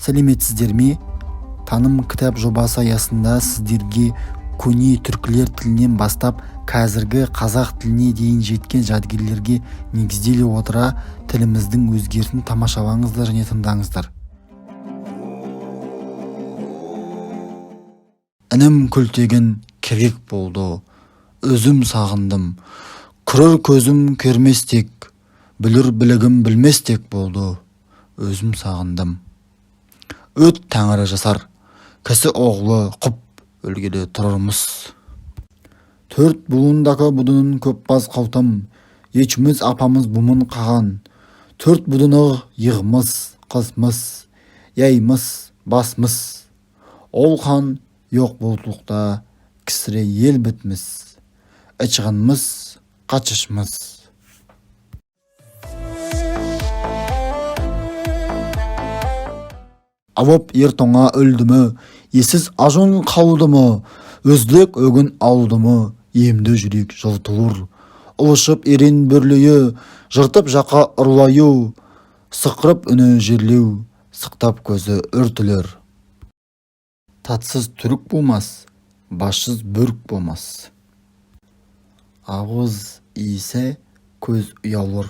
Сәлеметсіздер ме? Таным кітап жобасы аясында сіздерге көне түркілер тілінен бастап қазіргі қазақ тіліне дейін жеткен жәдігерлерге негізделе отыра тіліміздің өзгерісін тамашалаңыздар және тыңдаңыздар. Інім Күлтегін керек болды, өзім сағындым. Көрер көзім көрместек, білір білігім білместек болды, өзім сағындым. Өт тәңірі жасар, кісі оғлы құп өлгелі тұрырмыз. Төрт бұлындакі бұдының көп баз қаутым, ечіміз апамыз бұмын қаған. Төрт бұдыны иғмыз, қызмыз, яймыз, басмыз. Ол қан yok болдуқта кісіре ел бітміз, ычғынмыз, қачышмыз. Авып ер тоңа өлдімі, есіз ажын қалдымы, өзлік өгін алдымы, емді жүрек жылтылыр. Ұлышып ерен бөрлейі, жыртып жақа ұрлайы, сықырып үні жерлеу, сықтап көзі үртілер. Татсыз түрік болмас, басшыз бөрік болмас. Ауыз исе көз ұялыр.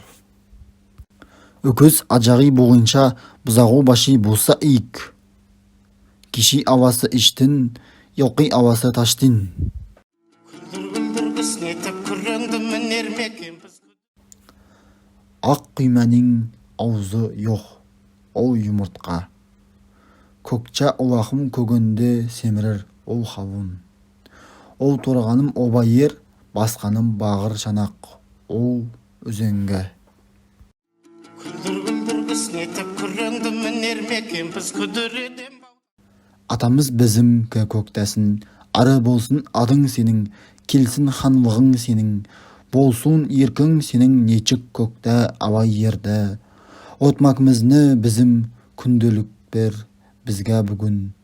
Өкөз ажағы боғынша бұзағу баши болса иік. Киши авасы іштін, йылқи авасы таштин. Күлдір-күлдір кісінетіп күреңді мінер ме екенбіз? Ақ құйманың аузы жоқ, ол юмыртқа. Көкчә улахым көгенде семірер ол хавун. Ол торғаным оба ер, басқаным бағыр шанақ, ол үзеңгі. Күлдір-күлдір кісінетіп күреңді мінер ме екенбіз? Күдіреден Атамыз бізім көктәсін, ары болсын адың сенің, келсін ханлығың сенің, болсын еркің сенің нечік көкті абай ерді. Отмакмызны бізім күнделік бер бізге бүгін,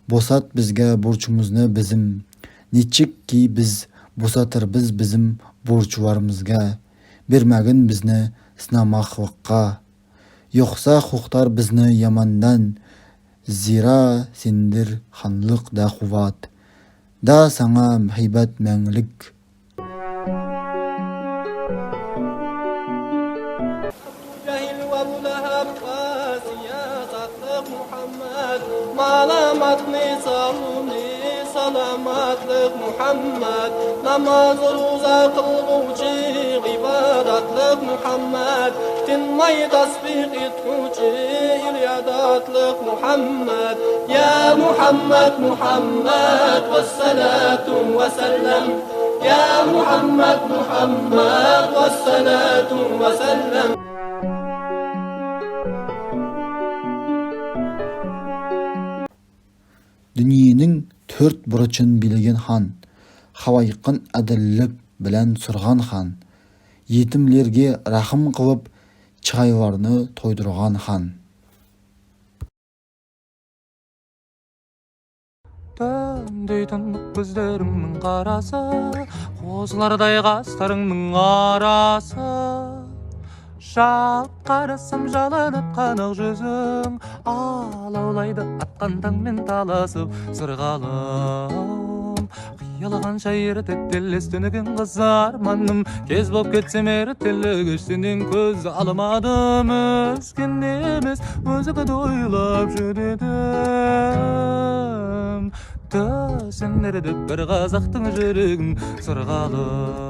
босат бізге борчумызны бізім, нечік ки біз босатырбыз бізім борчуларымызға, бермәгін бізді сынамақлыққа. Yoxsa xuqtar bizni yamandan, zira sendir xanlıq da quvat, da sana məhəbbət mənglik. Salamatlık Muhammed, namaz ruza kılgıcı ibadatlık Muhammed, tinmay tasbih etkucu iryadatlık Muhammed. Ya Muhammed Muhammed ve salatu ve sellem. Ya Muhammed Muhammed ve salatu ve sellem. Дүниенің төрт бұрышын билеген хан, халайықын әділлік білән сұрған хан, етімлерге рахым қылып, чырайларны тойдырған хан. Түндей тұнық көздеріңнің қарасы, қозылардай қастарыңның арасы. Жалт қарасам жалын атқан ақ жүзің, алаулайды атқан таңмен таласып сырғалым. Қиялғанша ерте телес түнеген қыз арманым, кез боп кетсем ертелі кеш сенен көз алмадым. Өзген емес өзіңді ойлап жүр едім, түсінер деп бір қазақтың жүрегін сырғалым.